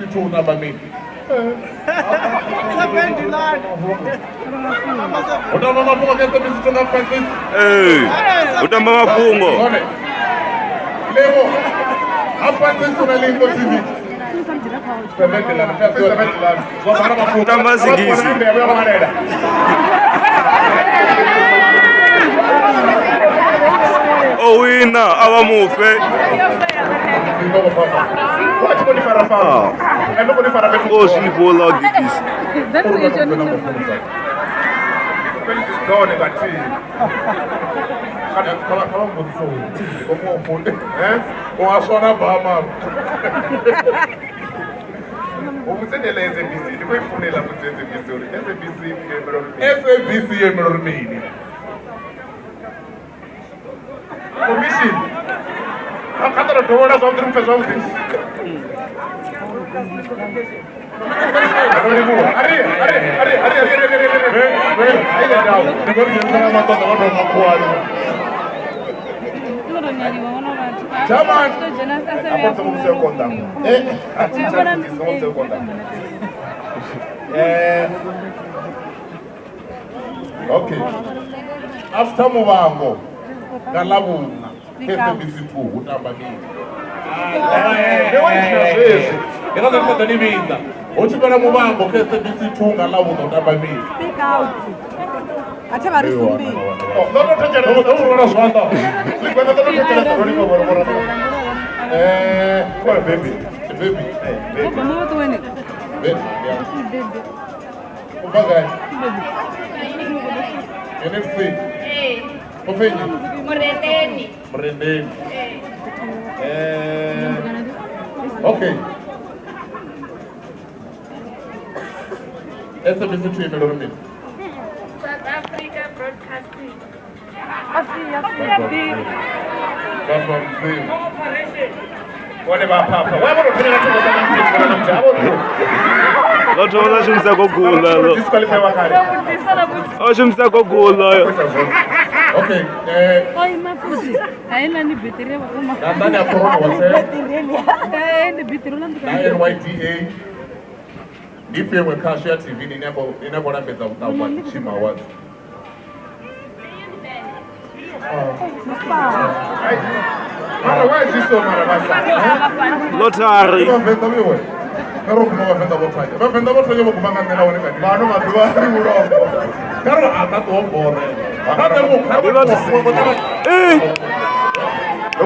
2 namba mini. U tamba mafhungo kha SABC 2 nga 6. Ee, u tamba mafhungo. Lebo, half past 6 na Limbo TV. Tamba Singisi. O wina a vha mufe. O zwifho ḽa gigisi. SABC yemelo mini. Commission. Akatara dovhola zwavhuḓi ri pfe zwavhuḓi. Okay. After Muvhango nga Ḽavhuṋa SABC 2 hu tamba mini? Ndi nga ḓo ni vhidza. Hu tshi fhela Muvhango kha SABC 2 nga Ḽavhuṋa hu tamba mini? Speak out. Athe vha ri sumbi. Ḽo to thetshelesa, ḽo rwela zwanḓa. Ḽigwena ḽo to thetshelesa ro livha vhora vhora. Baby. Baby. Baby. U bva gai? NFC. U pfi nnyi? Murendeni. Murendeni. Okay. SABC 2 imelo ri mini? South Africa Broadcasting. Vhathu vha Mudzimu. Vhone vha phapha. Wa vho to thela thungo dza muthu. Ḽo thoma ḽa shumisa Google ḽo. Disqualify wa kale. O shumisa Google ḽo. Okay. Oi mafuzi. Haina ni betiri wa kuma. Na ndani ya corona wase. Ni betiri la Na NYDA. Ndi ifhio iṅwe khasho ya TV ine ya khou lambedza vhuṱambo ha Tshima Awards? Mara why is this so mara basa? Lottery. Vhavenḓa vhoiwe. Kha ro guma Vhavenḓa vho thanya. Vhavenḓa vho thanya vho guma nga nṋe na hone kati. Vhano maḓuvha ri vhulombo. Kha ro a ṱo bore. Kha ḓe vho kha ro Eh. Ro